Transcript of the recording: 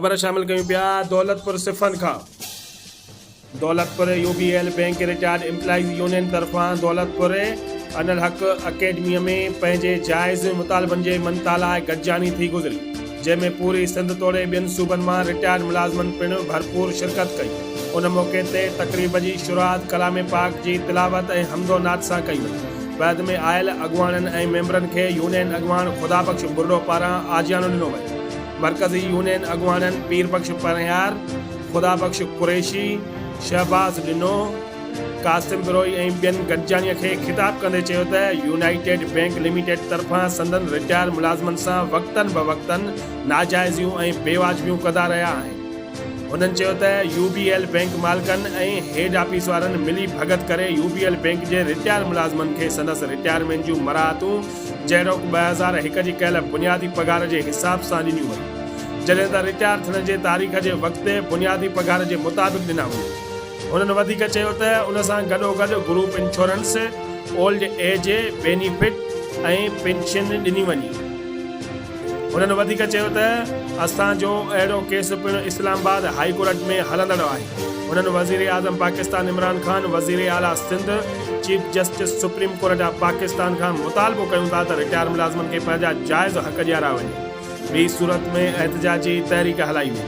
خبر شامل ڪيون پيا دولتپور صفن کان Daulatpur U B L bank retired employees union طرفان دولتپور انالحق اڪيڊمي ۾ پنهنجي جائز مطالبن جي مڃتا لاء گڏجاڻي ٿي گذري جنهن ۾ پوري سنڌ توڙي ٻين صوبن مان رٽائرڊ ملازمن پڻ ڀرپور شرڪت ڪئي ان موقعي تي تقريب جي شروعات ڪلام پاڪ جي تلاوت ۽ حمد و نعت سان ڪئي وئي بعد ۾ آيل اڳواڻن ۽ ميمبرن کي يونين اڳواڻ خدا بخش ٻرڙو پاران آجياڻو ڏنو ويو. مرڪزي يونين اڳواڻن پير بخش پرهيار، خدا بخش قريشي، شهباز ڏنو، قاسم بروهي ۽ ٻين گڏجاڻي کي خطاب ڪندي چيو ته يونائيٽيڊ بئنڪ لميٽيڊ طرفان سندن رٽائر ملازمن سان وقتن به وقتن ناجائزيون ۽ بيواجبيون ڪندا رهيا آهن. هنن چيو ته يو بي ايل بئنڪ مالڪن ۽ هيڊ آفيس وارن ملي ڀڳت ڪري يو بي ايل بئنڪ جي رٽائر ملازمن کي سندس رٽائرمينٽ جون مراعتون جهڙوڪ 2001 جي ڪيل بنيادي پگهار جي حساب سان ڏنيون ويون، جڏهن ته رٽائر ٿيڻ جي تاريخ جي وقت بنيادي پگهار جي مطابق ڏنا وڃن. هنن وڌيڪ چيو ته ان سان گڏوگڏ group insurance, old age benefit ۽ pension ڏني وڃي. هنن وڌيڪ چيو ته اسان جو اهڙو ڪيس پڻ اسلام آباد هائي ڪورٽ ۾ هلندڙ آهي. هنن وزيراعظم پاڪستان عمران خان، وزيراعليٰ Sindh, chief justice supreme court of Pakistan کان مطالبو ڪيون ٿا ته رٽائر ملازمن کي پنهنجا جائز حق ڏياريا وڃي، ٻي صورت ۾ احتجاجي تحريڪ هلائي ويندي.